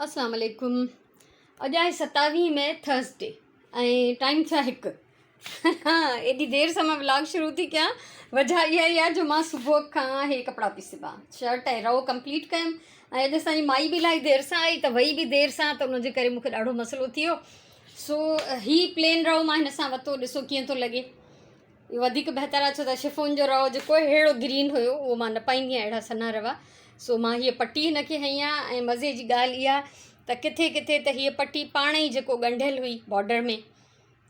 اسلام عليڪم اڄ آهي ستاويهه مئي ٿرسڊي ۽ ٽائيم ٿيو آهي هڪ ها ايڏي دير سان مان ولاگ شروع ٿي ڪيان وجهه اها ئي آهي جو مان صبح کان هي ڪپڙا پئي سبان شرٽ ۽ رئو ڪمپليٽ ڪيم ۽ اڄ اسان جي مائي به الاهي دير سان آئي ته وئي به دير سان ته ان جي ڪري مونکي ڏاڍو مسئلو ٿي ويو سو هي پلين رئو مان هن سان ورتو ڏسو ڪيئن ٿو لڳي اهو وڌيڪ بهتر آهي ڇو ته شفون جو رئو جيڪو اهڙو گرين هيو اهو مان نه پائيندي آهيان اهڙا سنها روا سو مان هيء پٽي هن کي هنئي آهي ۽ مزي جي ڳالهه اها ته ڪٿي ڪٿي ته هيء پٽي پاڻ ئي جيڪو ڳنڍيل هئي بارڊر ۾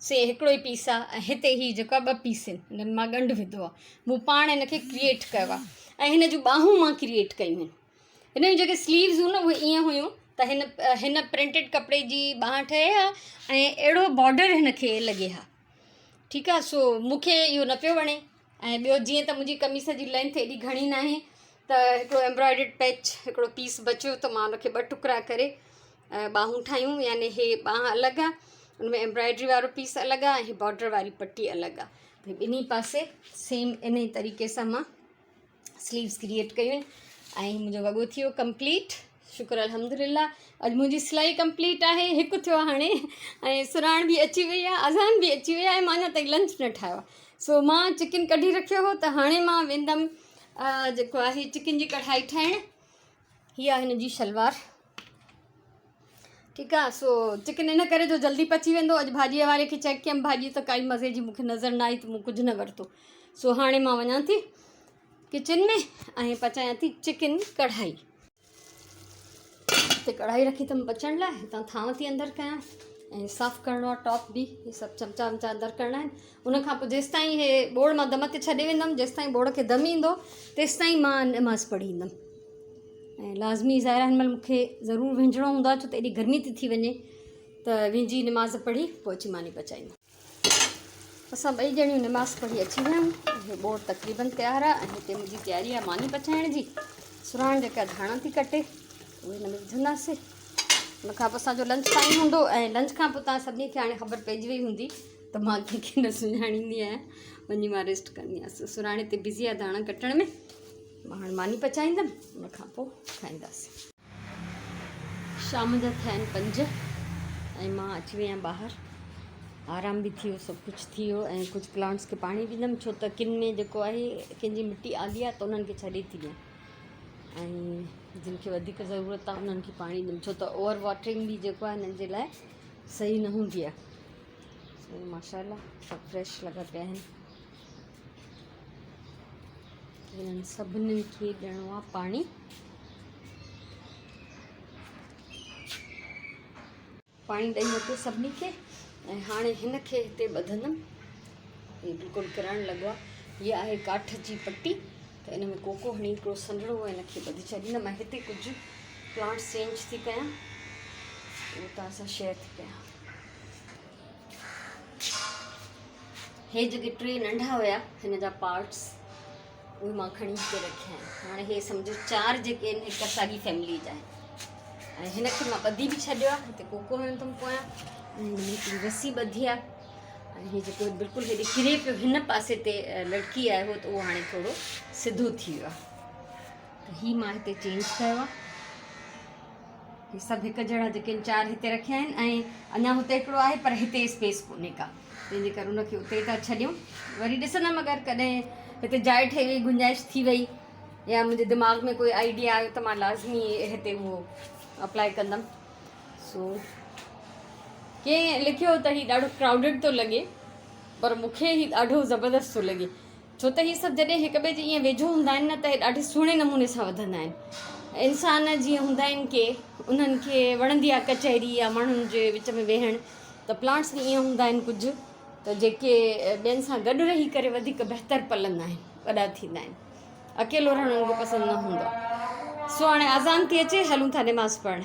سي هڪڙو ئي پيس آهي ۽ هتي هي جيڪو آهي ٻه پيس آهن هنن مان ڳنڍ وڌو آهي مون پاڻ هن کي ڪريئيٽ ڪيو آهي ۽ هن جون ٻانهون مان ڪريئيٽ ڪيون آهن هن جون جيڪي سليوز هيون نه اهي ائين هيون ته هن هن پرنٽيڊ ڪپڙي جي ٻانهن ٺهي ها ۽ اهڙو بارڊر هن کي لڳي ها ٺيڪ آ سو مون کي اهو نه پيو وڻي ۽ ٻيو جيئن ته منهنجي قميص جي لينٿ ايڏي گهڻي ناهي ته هڪڙو ايمبرائڊرڊ پيچ هڪڙو پيس بچيو ته مان ان کي ٻه ٽڪرا ڪري ٻانهون ٺاهيون يعني هي ٻانهن الڳ آ ان ۾ ايمبرائڊري وارو پيس الڳ آ ۽ بارڊر واري پٽي الڳ آ ٻنهي پاسي سيم ان ئي طريقي سان مان سليوز ڪريئيٽ ڪيون آهن ۽ منهنجو وڳو ٿي ويو ڪمپليٽ شڪر الحمد لله اڄ منهنجي سلائي ڪمپليٽ آهي هڪ ٿيو آهي هاڻي ۽ سراڻ به اچي وئي آهي اذان به اچي وئي آهي مان اڃا تائين لنچ نه ٺاهيو آهي سو مان چڪن ڪڍي رکيو هو ته هاڻي مان ويندم جيڪو آهي چڪن جي ڪڙهائي ٺاهڻ هي آهي هن جي شلوار ٺيڪ آ سو چڪن ان ڪري جو جلدي پچي ويندو اڄ ڀاڄيء واري کي چيڪ ڪيم ڀاڄي ته ڪائي مزي جي مونکي نظر نه آئي ته مون ڪجهه نه ورتو سو هاڻي مان وڃان ٿي ڪچن ۾ ۽ پچايان ٿي چڪن ڪڙهائي هتي ڪڙهائي رکي اٿم پچڻ لاء هتان ٿانو ٿي اندر ڪيان ۽ صاف ڪرڻو آهي ٽاپ به هي سڀ چمچا ومچا اندر ڪرڻا آهن ان کان پوء جيستائين هي ٻوڙ مان دم تي ڇڏي ويندم جيستائين ٻوڙ کي دم ايندو تيستائين مان نماز پڙهي ايندم ۽ لازمي ظاهر آهي هن مهل مون کي ضرور وهنجڻو هوندو آهي ڇو ته ايڏي گرمي ٿي ٿي وڃي ته وهنجي نماز پڙهي پوء اچي ماني پچائيندم. اسان ٻئي ڄڻيون نماز پڙهي اچي ويا آهيون هي ٻوڙ تقريبن تيار آهي ۽ هتي منهنجي تياري آهي ماني پچائڻ جي سرهاڻ جيڪا ڌاڻا ٿي ڪٽي اهي هن ۾ وجهنداسين ان کان پوء اسانجو لنچ ٽائيم هوندو ۽ لنچ کان پوء تان سڀني کي هاڻي خبر پئجي وئي هوندي ته مان ڪنهن کي نه سڃاڻيندي آهيان وڃي مان ريسٽ ڪندي آهيان سرهاڻي تي بزي آهي ڌاڻا ڪٽڻ ۾ مان هاڻي ماني پچائيندم ان کان پوء کائينداسين. شام جا ٿيا آهن پنج ۽ مان اچي وئي آهيان ٻاهر آرام به ٿي ويو سڀ ڪجهه ٿي ويو ۽ ڪجهه پلانٽس کي پاڻي ڏيندم ڇو ته ڪن ۾ جيڪو آهي ڪن جي مٽي آلي آهي ته انهن کي ڇڏي ٿي ڏيان ۽ جن کي وڌيڪ ضرورت آهي انهن کي پاڻي ڏيندم ڇو ته اوور واٽرنگ به جيڪو آهي انهن جي لاء صحيح نه هوندي آهي سو ماشاء الله سڀ فريش لڳا پيا آهن هنن سڀني کي ڏيڻو آ پاڻي. پاڻي ڏئي ورتو سڀني کي ۽ هاڻي هن کي هتي ٻڌندم. هي بلڪل ڪرڻ لڳو آ. هي آهي ڪاٺ جي پٽي ته ان ۾ ڪوڪو هڻي هڪڙو سنهڙو هن کي ٻڌي ڇڏيندم ۽ هتي ڪجهه پلانٽس چينج ٿي ڪيان اهو توهان سان شيئر ٿي ڪيان. هي جيڪي ٽي ننڍا هيا هن جا پارٽس اهي مان کڻي هتي رکيا آهن هاڻي هي سمجهو چار جيڪي آهن هڪ ساڳي فيملي جا آهن ۽ هن کي مان ٻڌي به ڇڏيو آهي هتي ڪوڪو هنيو اٿم پويان ۽ هن ۾ هڪڙي رسي ٻڌي آهي ۽ هي جيڪو بلڪل هيڏي ڪري پيو هن پاسي تي لڙڪي آيو هو ته اهو هاڻي ٿورو سڌو ٿي ويو آهي ته هي مان هتي چينج ڪيو آهي هي سڀ هڪ جهڙا جيڪي آهن چار هتي رکيا آهن ۽ اڃا هتي هڪڙو آهي پر هتي اسپيس ڪونهي ڪا تنهن جي ڪري ان کي اتي ٿا ڇڏيون وري ڏسندم اگر ڪڏهن هتي جاء ٺهي وئي گنجائش ٿي وئي يا منهنجي دماغ ۾ ڪوئي آئيڊيا آيو ته مان لازمي هتي اهو اپلائي ڪندم سو ڪنهن لکيو ته هي ڏاڍو ڪرائوڊيڊ ٿو لڳي پر مون کي هي ڏاڍو زبردست ٿو لڳي ڇو ته هي سڀ جڏهن هڪ ٻئي جي ائين ويجهو هوندا آهن نه ته هي ڏاڍي سهڻي نموني سان وڌندا آهن. انسان جيئن هوندا آهن ڪي انهن کي وڻندي آهي ڪچهري يا ماڻهن جي وچ ۾ ويهڻ ته پلانٽس به ائين هوندا آهن ڪجهه ته جيڪي ٻين سان گڏ رهي ڪري وڌيڪ بهتر پلندا آهن وڏا ٿيندا آهن اڪيلو رهڻ انهن کي پسند نه هوندو آهي سو هاڻي اذان ٿي اچي هلون ٿا نماز پڙهڻ.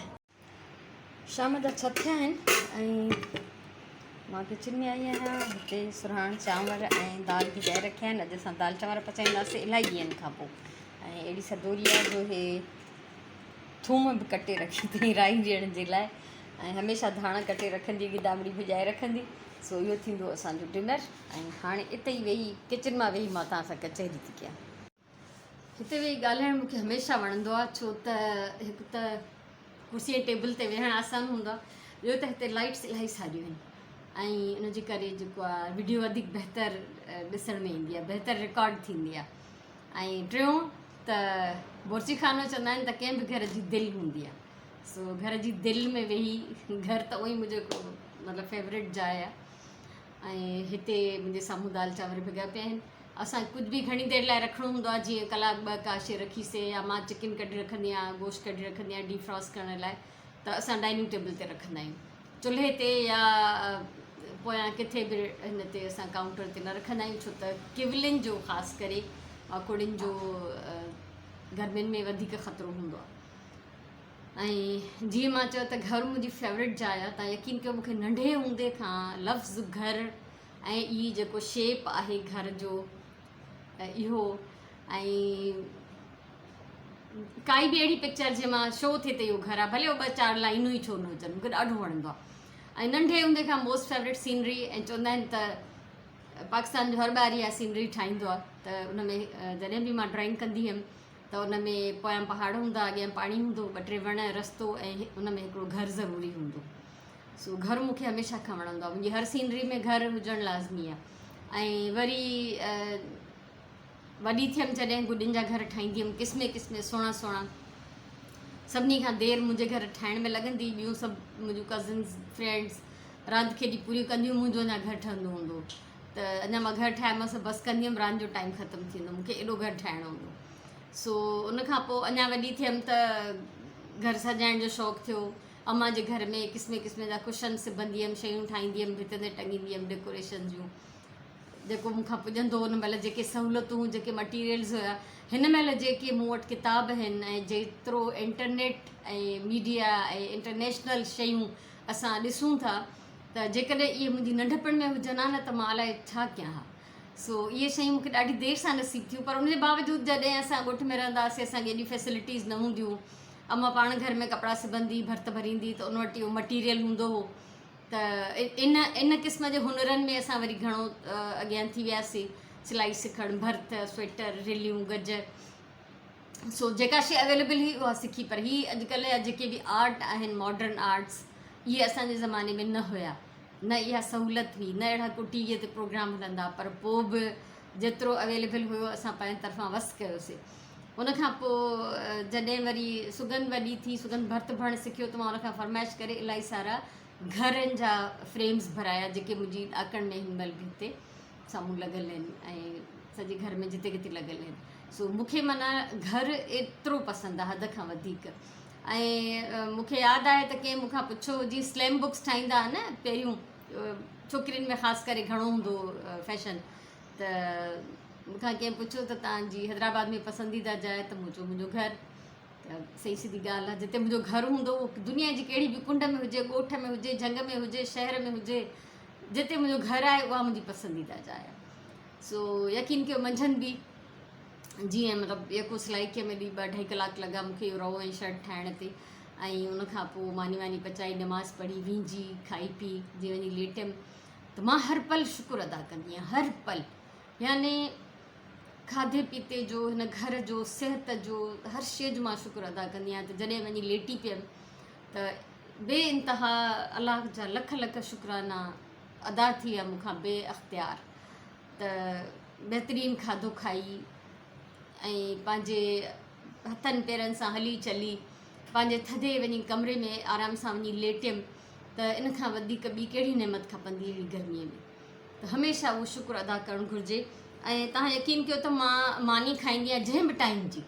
شام جا ڇهه ٿيا آهن ۽ مان ڪچن ۾ آئي آهيان هتي سرهاڻ چانور ۽ دال ڀڄائي رکيا آهن اڄ اسان دال چانور پچائينداسين الاهي ڏينهن کان پوء ۽ اهڙي سدوري آهي جو هي ٿوم به ڪٽي رکي اٿئي رائي ڏيڻ جي لاء ۽ هميشه ڌاڻا ڪٽي رکندي گدامڙي ڀڄائي رکندي سو اهو ٿيندو اسانجو ڊنر ۽ هاڻي اتي ئي ويهي ڪچن مان ويهي مان توهان سان ڪچهري ٿي ڪيان هتي ويهي ڳالهائڻ مون کي هميشه وڻندو آهي ڇو ته هڪ ته ڪرسي ۽ ٽيبل تي ويهڻ آسان هوندو آهي، ٻيو ته هتي لائٽس الاهي ساريون آهن ۽ ان جي ڪري جيڪو آهي وڊيو وڌيڪ بهتر ڏسڻ ۾ ايندي آهي، بهتر رڪارڊ ٿيندي آهي. ۽ ٽيون ته بورچي خانو چوندا آهن ته ڪنهن به گهر جي دل هوندي آهي، سو گهر جي دل ۾ ويهي، گهر ته اونئي منهنجو هڪڙو مطلب فيورٽ جاء آهي. ۽ هتي منهنجي سامهون دال چانور ڀڳا پيا آهن. اسان ڪجهه به گهڻي دير لاء رکڻو هوندو آهي، جيئن ڪلاڪ ٻه ڪا شيء رکي سي يا مان چڪن ڪڍي رکندي آهيان، گوشت ڪڍي رکندي آهيان ڊي فراسٽ ڪرڻ لاء، ته اسان ڊائننگ ٽيبل تي رکندا آهيون، چلهي تي يا پويان ڪٿي به هن تي اسان ڪائونٽر تي نه رکندا آهيون، ڇو ته ڪولين جو خاص ڪري ماڪوڙين جو گرمين ۾ وڌيڪ خطرو هوندو آهي. ۽ جيئن مان چيو ته گهر منهنجي فيورٽ جاء آهي، تان يقين ڪيو مونکي ننڍي هوندي کان لفظ گهر ۽ اي جيڪو شيپ آهي گهر جو اهو ۽ ڪائي به اهڙي پڪچر جنهن مان شو ٿئي ته اهو گهر آهي، ڀلي اهو ٻه چار لائنون ئي ڇو نه هجن، مونکي ڏاڍو وڻندو آهي. ۽ ننڍي هوندي کان موسٽ فيورٽ سينري، ۽ چوندا آهن ته پاڪستان جو هر ٻار اها سينري ٺاهيندو آهي، ته ان ۾ جڏهن به مان ڊرائنگ ڪندي هيم ته ان ۾ پويان پهاڙ هوندا، اڳيان پاڻي هوندو، ٻه ٽي وڻ، رستو ۽ ان ۾ هڪڙو گهر ضروري هوندو. سو گهر مون کي هميشه کان وڻندو آهي، منهنجي هر سينري ۾ گهر هجڻ لازمي آهي. ۽ وري وڏي ٿيم جڏهن گڏين جا گهر ٺاهيندي هيم، قسمين قسمين سهڻا سهڻا. سڀني کان دير منهنجي گهر ٺاهڻ ۾ لڳندي، ٻيون سڀ منهنجون ڪزنز فرينڊز راند کيڏي پوريون ڪنديون، منهنجو اڃا گهر ٺهندو هوندو ته اڃا مان گهر ٺاهي مس بس ڪندي هيم، راند جو ٽائيم ختم ٿي ويندو، مون کي ايڏو گهر ٺاهڻو هوندو. سو ان کان پوء اڃا وڏي ٿيم ته گهر سجائڻ جو شوق ٿيو. امان جي گهر ۾ قسمين قسمين جا ڪشن سبندي هيم، شيون ٺاهيندي هيم، ڀتين تي ٽنگيندي هيم ڊيڪوريشن جون، جيڪو مون کان پڄندو هو. ان مهل جيڪي سهولتون، جيڪي مٽيريلز هيا، هن مهل جيڪي مون وٽ ڪتاب آهن ۽ جيترو انٽرنيٽ ۽ ميڊيا ۽ انٽرنيشنل شيون اسان ڏسون ٿا، ته جيڪڏهن اهي منهنجي ننڍپڻ ۾ هجن ها نه ته مان الائي ڇا ڪيان ها. سو اهي شيون مون کي ڏاڍي دير سان نصيب ٿيون، پر ان جي باوجود جڏهن اسان ڳوٺ ۾ رهندا هئاسين، اسان کي ايڏيون فيسلٽيز نه هونديون. امان پاڻ گهر ۾ ڪپڙا سبندي، ڀرت ڀريندي ته ان وٽ اهو مٽيريل هوندو هو، ته ان ان قسم جي هنرن ۾ اسان وري گهڻو اڳيان ٿي وياسين. سلائي سکڻ، ڀرت، سوئيٽر، رليون، گج، سو جيڪا شيء اويليبل هئي اها سکي. پر هي اڄڪلهه جا جيڪي به آرٽ آهن، ماڊرن آرٽس، اهي اسان جي زماني ۾ نه هيا، نه اها سهولت هئي، نه اهڙا ڪو ٽي ويء تي پروگرام هلندا. پر پوء به جيترو اويليبل هيو اسان پنهنجي طرفان وس ڪيوسي. ان کان پوء جڏهن وري سگنڌ وڏي ٿي، سگنڌ ڀرت ڀرڻ سکيو ته مان ان کان فرمائش ڪري الاهي سارا گهرن جا فريمز ڀرايا، جيڪي منهنجي ڏاڪڻ ۾ هن مهل به هتي سامهون لڳل آهن ۽ سڄي گهر ۾ جتي ڪٿي لڳل آهن. سو مون کي معنيٰ گهر ايترو پسند آهي حد کان وڌيڪ. ۽ مون کي ياد آهي ته ڪنهن مون کان پڇيو، جيئن سليم بڪس ٺاهيندا هئا نه پهريون، ڇوڪرين ۾ خاص ڪري گهڻو هوندو هو فيشن، ته مون کان ڪنهن پڇيو ته توهان جي حيدرآباد ۾ پسنديده جاء، ته مون چيو منهنجو گهر. ته صحيح سڌي ڳالهه آهي، جتي منهنجو گهر هوندو اهو دنيا جي ڪهڙي به ڪنڊ ۾ هجي، ڳوٺ ۾ هجي، جهنگ ۾ هجي، شهر ۾ هجي، جتي منهنجو گهر آهي اها منهنجي پسنديده جاء آهي. سو يقين ڪيو منجهند به جيئن مطلب يڪو سلائي ڪيم، ايڏي ٻه اڍائي ڪلاڪ لڳا مون کي اهو رئو ۽ شرٽ ٺاهڻ تي، ۽ ان کان پوء ماني واني پچائي، نماز پڙهي، وهنجي، کائي پي جيئن وڃي ليٽيم ته مان هر پل شڪر ادا ڪندي آهيان، هر پل، يعني کاڌي پيتي جو، هن گهر جو، صحت جو، هر شيء جو مان شڪر ادا ڪندي آهيان. ته جڏهن وڃي ليٽي پيم ته بي انتها الله جا لک لک شڪرانا ادا ٿي ويا مون کان بي اختيار، ته بهترين کاڌو کائي ۽ پنهنجي هٿن پيرن سان هلي چلي پنهنجي ٿڌي وڃي ڪمري ۾ آرام سان وڃي ليٽيم، ته ان کان وڌيڪ ٻي ڪهڙي نعمت کپندي هئي گرميء ۾. ته هميشه اهو شڪر ادا ڪرڻ گهرجي. ۽ توهان يقين ڪيو ته مان ماني کائيندي آهيان جنهن به ٽائيم جي،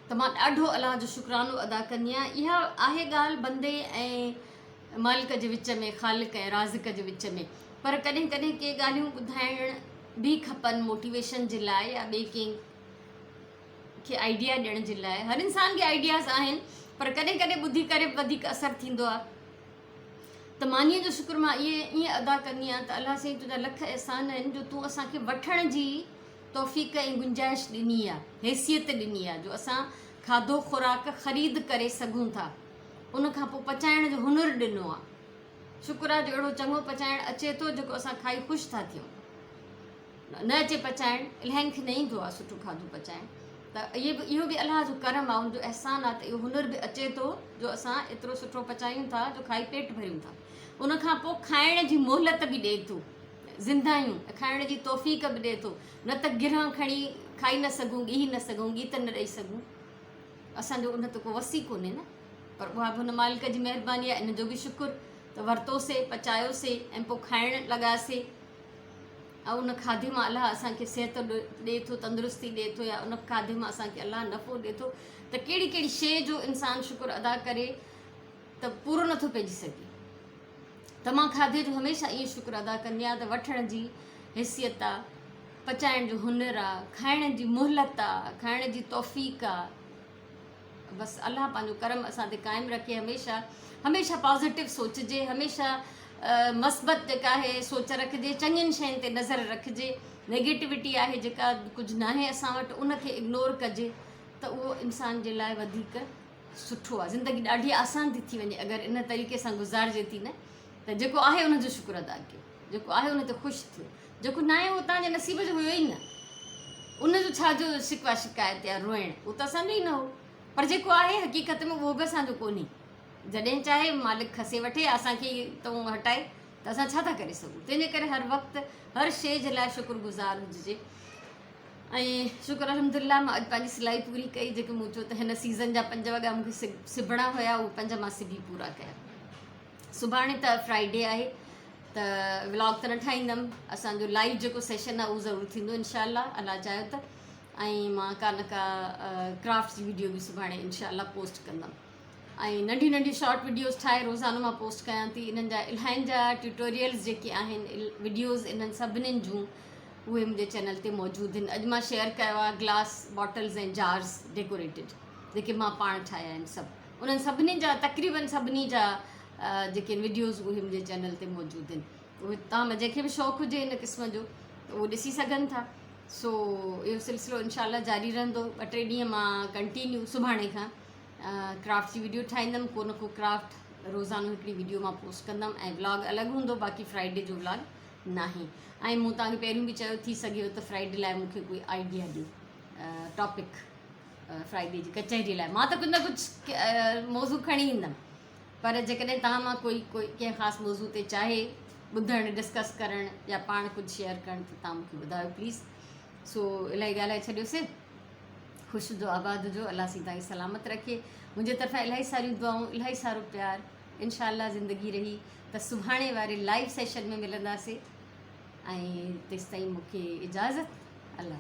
ته مان ڏاڍو الله جو شڪرانو ادا ڪندي آهيان. اها آهي ڳالهه بندي ۽ مالڪ جي وچ ۾، خالق ۽ رازق جي وچ ۾، پر ڪڏهن ڪڏهن ڪي ڳالهيون ٻڌائڻ به کپن موٽيويشن جي لاء يا ٻئي ڪنهن کي آئيڊيا ڏيڻ جي لاء. هر انسان کي آئيڊياز آهن، پر ڪڏهن ڪڏهن ٻڌي ڪري به وڌيڪ اثر ٿيندو آهي. ته مانيء جو شڪر مان ائين ائين ادا ڪندي آهيان ته الله سائين تنهنجا لک احسان آهن جو تون اسان کي وٺڻ جي توفيق ۽ گنجائش ڏني آهي، حيثيت ڏني آهي جو اسان کاڌو خوراڪ خريد ڪري سگهون ٿا، ان کان پوء پچائڻ جو هنر ڏنو آهي. شڪر آهي جو اهڙو چڱو پچائڻ اچي ٿو جيڪو اسان کائي خوش ٿا ٿيون. نه اچي پچائڻ، الاهين کي نه ايندو آهي سٺو کاڌو پچائڻ، ته ته اهي به اهو به الله جو ڪرم آهي ان جو احسان آهي ته اهو هنر به اچي ٿو جو اسان ايترو سٺو پچايون ٿا جو کائي پيٽ ڀريون ٿا ان کان پوء کائڻ جي مهلت به ڏئي ٿو زنده آهيون کائڻ جي توفيق به ڏئي ٿو نه ته گرهه کڻي کائي نه سگهون ڳيهي نه سگهون ڳيت نه ڏئي سگهون اسان جو ان تي ڪو وس ئي ڪونهي نه پر اها به هن مالڪ جي مهرباني آهي ان جو به شڪر ته ورتوسي پچايوسي ۽ پوء کائڻ لڳاسي ۽ ان کاڌي مان الله اسان کي صحت ڏئي ٿو تندرستي ڏئي ٿو يا ان کاڌي مان اسان کي الله نفعو ڏئي ٿو ته ڪهڙي ڪهڙي شيء جو انسان شڪر ادا ڪري ته پورو نٿو پئجي سگهي ته مان کاڌي جو هميشه ائين شڪر ادا ڪندي آهيان ته وٺڻ جي حيثيت آ پچائڻ جو هنر آ کائڻ جي مهلت آ کائڻ جي توفيق آ بس الله پنهنجو ڪرم اسان تي قائم رکي هميشه هميشه پازيٽو سوچجي هميشه مثبت جيڪا آهي سوچ رکجي چڱين شين تي نظر رکجي نيگيٽوٽي آهي جيڪا ڪجهه ناهي اسان وٽ ان کي اگنور ڪجي ته اهو انسان جي لاء وڌيڪ سٺو آهي زندگي ڏاڍي آسان ٿي ٿي وڃي اگر ان طريقي سان گذارجي ٿي نه ته جيڪو آهي ان جو شڪر ادا ڪيو جيڪو آهي ان تي خوش ٿيو جيڪو ناهي اهو تنهنجي نصيب جو هيو ئي نه ان جو ڇا جو شڪوه شڪايت يا روئڻ اهو ته اسان جو ئي نه هو پر جيڪو آهي حقيقت ۾ اهو به اسان جو ڪونهي جڏهن چاهي مالڪ کسي وٺي اسان کي تون هٽائي ته اسان ڇا ٿا ڪري سگهون تنهنجي ڪري هر وقت هر شيء جي لاء شڪر گذار هججي ۽ شڪر الحمدلله مان اڄ پنهنجي سلائي پوري ڪئي جيڪي مون چيو ته هن سيزن جا پنج وڳا مون کي سبڻا هيا اهي پنج مان سبي پورا ڪيا سڀاڻي ته فرائيڊي آهي ته ولاگ ته نه ٺاهيندم اسان جو لائيو جيڪو سيشن آهي اهو ضرور ٿيندو انشاء الله الله چاهيو ته ۽ مان ڪا نه ڪا ڪرافٽ جي ويڊيو به سڀاڻي انشاء الله پوسٽ ڪندم ۽ ننڍيون ننڍيون شارٽ ويڊيوز ٺاهي روزانو مان پوسٽ ڪيان ٿي انهن جا الائن جا ٽيوٽوريلز جيڪي آهن ويڊيوز انهن سڀنين جون اهي منهنجي چينل تي موجود آهن اڄ مان شيئر ڪيو آهي گلاس باٽلز ۽ جارز ڊيڪوريٽيڊ جيڪي مان پاڻ ٺاهيا آهن سڀ انهن سڀني جا تقريبن سڀني جا جيڪي وڊيوز اهي منهنجي چينل تي موجود آهن اهي توهان مان جنهن کي به شوق هجي ان قسم جو ته اهو ڏسي سگهن ٿا سو اهو سلسلو انشاء الله جاري رهندو ٻه ٽي ڏينهن مان ڪنٽينيو سڀاڻي کان ڪرافٽ جي وڊيو ٺاهيندم ڪو نه ڪو ڪرافٽ روزانو هڪڙي وڊيو مان پوسٽ ڪندم ۽ ولاگ الڳ هوندو باقي فرائيڊي جو ولاگ ناهي ۽ مون توهان کي پهريون به چيو ٿي سگهيو ته فرائيڊي لاء مون کي ڪوئي آئيڊيا ڏيو ٽاپڪ فرائيڊي جي ڪچهري لاء مان ته ڪجهه نه ڪجهه موضوع کڻي ايندم پر جيڪڏهن توهان مان ڪوئي ڪوئي ڪنهن خاص موضوع تي چاهي ٻڌڻ ڊسڪس ڪرڻ يا پاڻ ڪجهه شيئر ڪرڻ ته توهان مونکي ٻڌايو پليز سو الاهي ڳالهائي ڇڏيوسي خوش هجو آباد هجو الله سين توهان کي سلامت رکي منهنجي طرفان الاهي ساريون دعائون الاهي سارو پيار انشاء الله زندگي رهي ته سڀاڻي واري لائيو سيشن ۾ ملنداسي ۽ تيستائين مونکي اجازت الله.